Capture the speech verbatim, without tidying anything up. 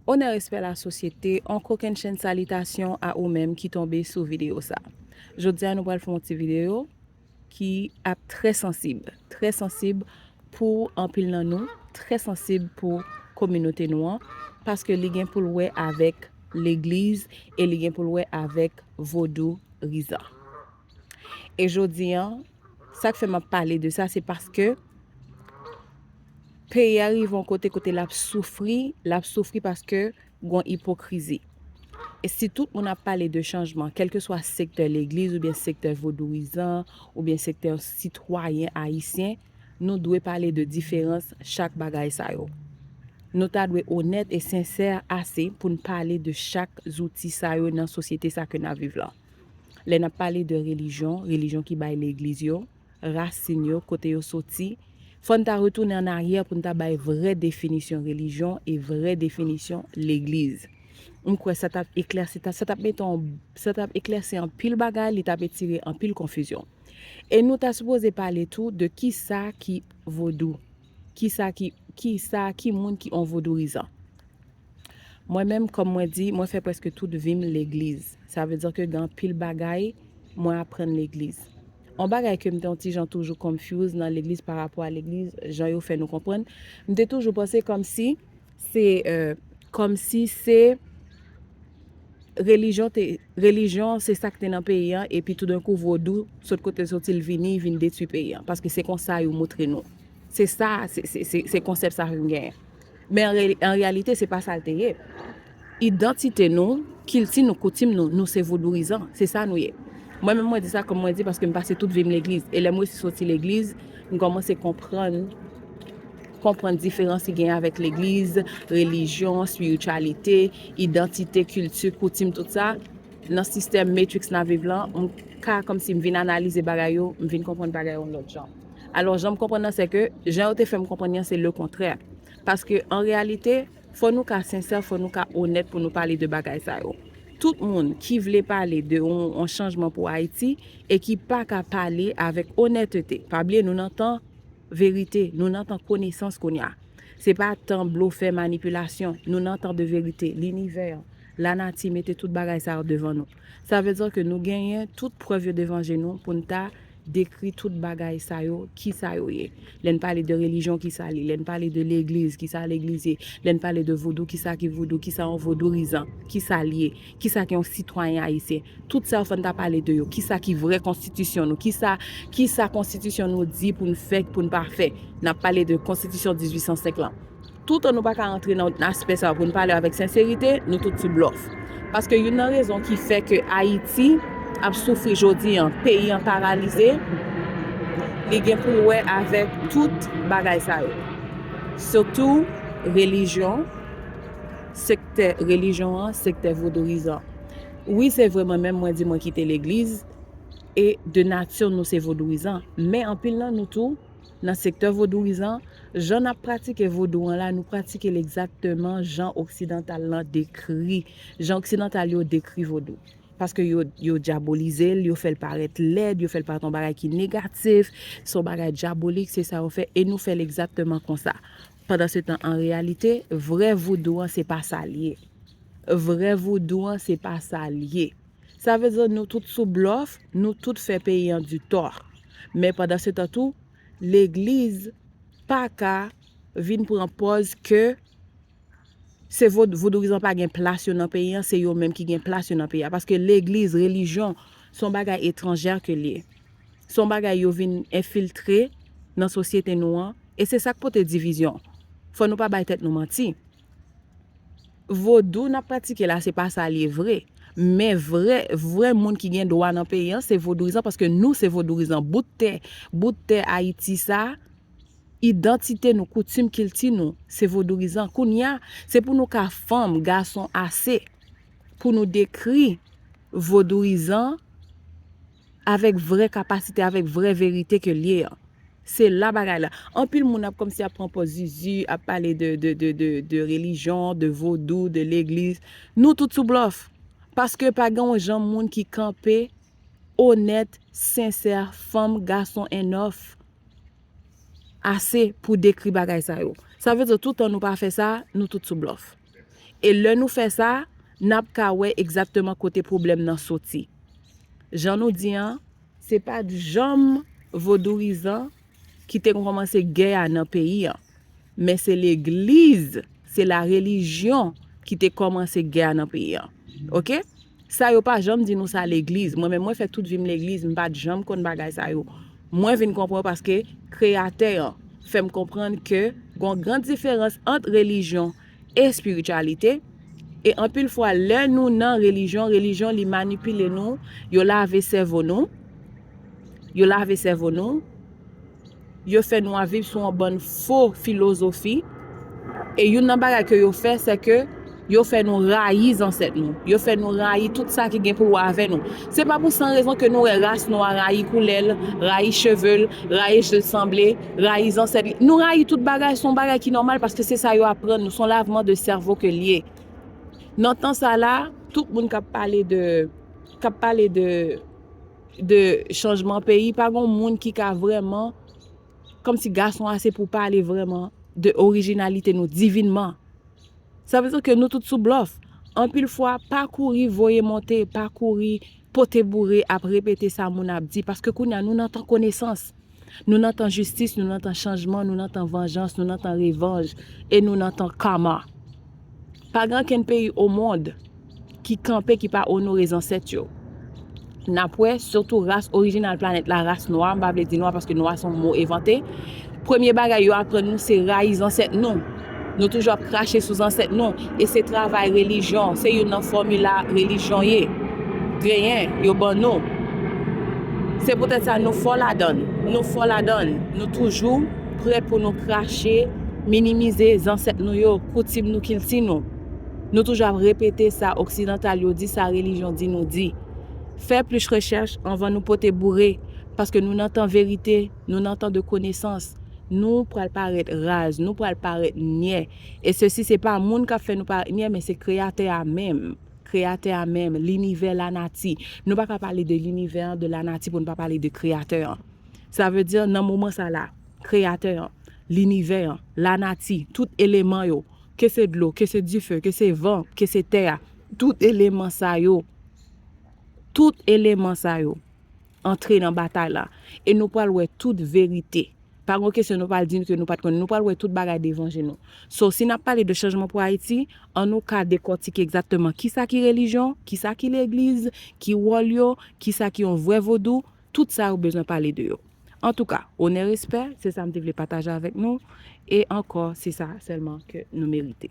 Onè, respè, lasosyete, on kokennchenn salitasyon a ou menm ki tonbe sou videyo sa. Jodi a nou pral fè yon ti videyo ki ap trè sansib, trè sansib pou anpil nan nou, trè sansib pou kominote nou an, paske li gen pou l wè avèk legliz e li gen pou l wè avèk vodourizan. E jodi a, sa k fè m ap pale de sa, se paske peyi a rive yon kote, kote l ap soufri, l ap soufri paske gon ipokrizi. E si tout moun ap pale de chanjman, kèlkeswa sektè legliz oubyen sektè vodourizan oubyen sektè sitwayen ayisyen, nou dwe pale de diferans chak bagay sa yo. Nou ta dwe onèt e sensè ase pou n pale de chak zouti sa yo nan sosyete sa ke n ap viv la. Lè n ap pale de relijyon, relijyon ki bay legliz yo, rasin yo, kote yo soti, fò n ta retounen an aryè pou n ta bay vrè definisyon relijyon e vrè definisyon legliz. M kwè sa t ap eklèsi, sa t ap mete yon, sa t ap eklèsi anpil bagay, li t ap etire anpil konfizyon. E nou ta sipoze pale tou de kisa ki vodou, kisa ki, kisa, ki moun ki on vodourizan. Mwen menm, kòm mwen di, mwen fè prèske tout vi m legliz. Sa vle di ke gen anpil bagay mwen aprann legliz. On bagay ke m te yon ti jan toujou confuse nan legliz pa rapò a legliz, jan yo fè nou konprann, m te toujou panse kòmsi se, euh, kòmsi se relijyon te, relijyon se sa k te nan peyi an, epi toudenkou vodou sot kote l soti, l vini, vin detwi peyi an, paske se konsa yo montre nou. Se sa, se, se, se, se konsèp sa ke m genyen. Men an re-, an reyalite, se pa sa l te ye. Idantite nou, kilti nou, koutim nou, nou se vodourizan. Se sa nou ye. Mwen menm, mwen di sa kòm mwen di, paske m pase tout vi m legliz. E lè m resi soti legliz, m kòmanse konprann, konprann diferans ki genyen avèk legliz, relijyon, espirityalite, idantite, kilti, koutim, tout sa. Nan sistèm Matrix n ap viv lan, m ka kòmsi m vin analize bagay yo, m vin konprann bagay yo yon lòt jan. Alò, jan m konprann nan, se ke jan yo te fè m konprann nan, se lekontrè. Paske, an reyalite, fò nou ka sensè, fò nou ka onèt pou nou pale de bagay sa yo. Tout moun ki vle pale de yon, yon chanjman pou Ayiti e ki pa ka pale avèk onètete, pa bliye nou nan tan verite, nou nan tan konesans kounye a. Se pa tan blofè, manipilasyon, nou nan tan de verite, linivè, lanati mete tout bagay sa yo devan nou. Sa vle di ke nou genyen tout prèv yo devan je nou pou n ta dekri tout bagay sa yo, ki sa yo ye. Lè n pale de relijyon, ki sa l ye. Lè n pale de legliz, ki sa legliz ye. Lè n pale de vodou, ki sa ki vodou, ki sa yon vodourizan, ki sa l ye, ki sa ki yon sitwayen ayisyen. Tout sa yo fò n ta pale de yo. Ki sa ki vrè konstitisyon nou, ki sa, ki sa konstitisyon nou di pou n fè, pou n pa fè. N ap pale de konstitisyon dizuit san senk lan. Toutan nou pa ka rantre nan aspè sa pou n pale avèk senserite, nou tout sou blòf. Paske youn nan rezon ki fè ke Ayiti ap soufri jodi an, peyi an paralize, li gen pou l wè avèk tout bagay sa yo. Sitou relijyon, sektè relijyon an, sektè vodourizan. Wi, se vre, mwen menm, mwen di mwen kite legliz, e de nati nou se vodourizan. Men anpil nan nou tou, nan sektè vodourizan, jan n ap pratike vodou an la, nou pratike l egzakteman jan oksidantal lan dekri, jan oksidantal yo dekri vodou. Paske yo, yo dyabolize l, yo fè l parèt lèd, yo fè l parèt yon bagay ki negatif, se yon bagay dyabolik, se sa yo fè, e nou fè l egzakteman konsa. Pandansetan, an reyalite, vrè vodou an, se pa sa l ye. Vrè vodou an, se pa sa l ye. Sa vle di nou tout sou blòf, nou tout fè peyi an di tò. Men pandansetan tou, legliz pa ka vin pran pòz ke se vo-, vodourizan pa gen plas yo nan peyi an, se yo menm ki gen plas yo nan peyi a. Paske legliz, relijyon, se yon bagay etranjè ke l ye. Se yon bagay yo vin enfiltre nan sosyete nou an, e se sa k pote divizyon. Fò nou pa bay tèt nou manti. Vodou n ap pratike la, se pa sa l ye vre. Men vrè, vrè moun ki gen dwa nan peyi an, se vodourizan, paske nou se vodourizan. Bout tè, bout tè Ayiti sa, idantite nou, koutim, kilti nou, se vodourizan. Kounye a, se pou nou ka fanm, gason ase, pou nou dekri vodourizan avèk vrè kapasite, avèk vrè verite ke l ye an. Se la bagay la. Anpil moun ap kòmsi ap pran pòz zizi, ap pale de, de, de, de, de relijyon, de vodou, de legliz. Nou tout sou blòf. Paske pa gen yon jan moun ki kanpe onèt, sensè, fanm, gason, enough ase pou dekri bagay sa yo. Sa vle di, toutan nou pa fè sa, nou tout sou blòf. E lè nou fè sa, n ap ka wè egzakteman kote pwoblèm nan soti. Jan nou di an, se pa t janm vodourizan ki te kòmanse gè a nan peyi an, men se legliz, se la relijyon ki te kòmanse gè a nan peyi an. Oke? Sa yo pa janm di nou sa legliz. Mwen menm, mwen fè tout vi m legliz, m pa t janm konn bagay sa yo. Mwen vin konprann paske Kreyatè an fè m konprann ke gon gran diferans ant relijyon e espirityalite. E anpil fwa, lè nou nan relijyon, relijyon li manipile nou, yo lave sèvo nou, yo lave sèvo nou, yo fè nou ap viv sou yon bann fo filozofi. E youn nan bagay ke yo fè, se ke yo fè nou rayi zansèt nou. Yo fè nou rayi tout sa ki gen pou wè avè nou. Se pa pou san rezon ke nou wè ras nwa rayi koulè l, rayi cheve l, rayi jan l sanble, rayi zansèt li. Nou rayi tout bagay, se yon bagay ki nòmal paske se sa yo aprann nou, se yon lavman de sèvo ke l ye. Nan tan sa la, tout moun k ap pale de, k ap pale de, de chanjman peyi, pa gon moun ki ka vrèman, kòmsi gason ase pou pale vrèman de orijinalite nou divinman. Sa vle di ke nou tout sou blòf. Anpil fwa, pa kouri voye monte, pa kouri pote boure ap repete sa moun ap di, paske kounye a nou nan tan konesans. Nou nan tan jistis, nou nan tan chanjman, nou nan tan vanjans, nou nan tan revanj, e nou nan tan kama. Pa gen okenn peyi o mond ki kanpe, ki pa onore zansèt yo. N ap wè, sitou ras orijinal planèt la, ras nwa, m pa vle di nwa paske nwa se yon mo envante. Premye bagay yo aprann nou se rayi zansèt nou. Nou toujou ap krache sou zansèt nou. E se travay relijyon, se youn nan fòmila relijyon ye. Genyen, yo ban nou. Se poutèt sa nou fò ladann. Nou fò ladann. Nou toujou prè pou nou krache, minimize zansèt nou yo, koutim nou, kilti nou. Nou toujou ap repete sa oksidantal yo di, sa relijyon di nou di. Fè plis rechèch anvan nou pote boure, paske nou nan tan verite, nou nan tan de konesans. Nou pral parèt raz, nou pral parèt nyè. E sesi, se pa moun k ap fè nou parèt nyè, men se Kreyatè a menm. Kreyatè a menm, linivè, lanati. Nou pa ka pale de linivè an, de lanati pou nou pa pale de Kreyatè an. Sa vle di, nan moman sa la, Kreyatè an, linivè an, lanati, tout eleman yo, ke se dlo, ke se dife, ke se van, ke se tè a, tout eleman sa yo, tout eleman sa yo antre nan batay la. E nou pral wè tout verite. Pa gon kesyon nou pral di ke nou pa t konnen. Nou pral wè tout bagay devan je nou. So, si n ap pale de chanjman pou Ayiti, an nou ka dekòtike egzakteman kisa ki relijyon, kisa ki legliz, ki wòl yo, kisa ki yon vrè vodou, tout sa yo bezwen pale de yo. Antouka, onè, respè, se sa m te vle pataje avèk nou. E ankò, se sa sèlman ke nou merite.